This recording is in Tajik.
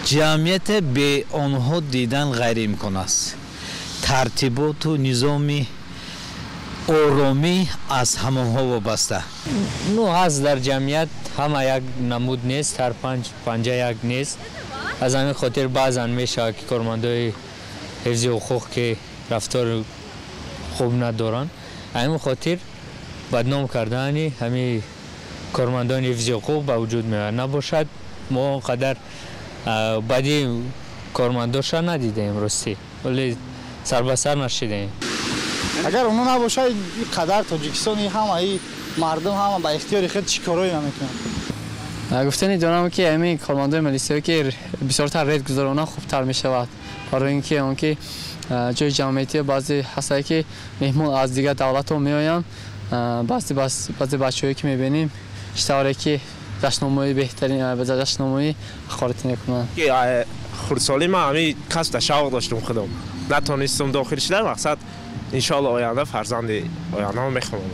Ҷамъияте бе онҳо дидан ғайриимкон аст. Тартиботу низоми оромӣ аз ҳамонҳо вобаста. Ну, ҳаст дар ҷамъият, ҳама як намуд нест, ҳар панҷ панҷа як нест. Аз ҳамин хотир баъзан мешавад, ки кормандои ҳифзи ҳуқуқ, ки рафтори хуб надоранд. Ҳамин хотир бадном кардани ҳамин кормандони ҳифзи ҳуқуқ ба вуҷуд меояд. Набошад, мо он қадар бади кормандоша надидаем, ростӣ, вале сарбасар нашидаем. Агар онҳо набошад, ин қадар Тоҷикистони ҳамаи мардум ҳама ба ихтиёри худ чӣ корое намекунанд. Гуфтани дорам, ки ҳамин кормандои милисиё, ки бисёртар рейд гузаронанд, хубтар мешавад, барои ин ки он ки ҷои ҷамъиятӣ баъзе ҳастае, ки меҳмон аз дигар давлатҳо меоянд, баъзе бачаҳое, ки мебинем, чӣ тавре ки дастномои беҳтарин дастномои ҳақоратӣ мекунанд. Хурдсолӣ ман ҳамин касбда шавқ доштум, худам натонистам дохил шудам. Мақсад, иншоалло, оянда фарзанди ояндамо мехонам.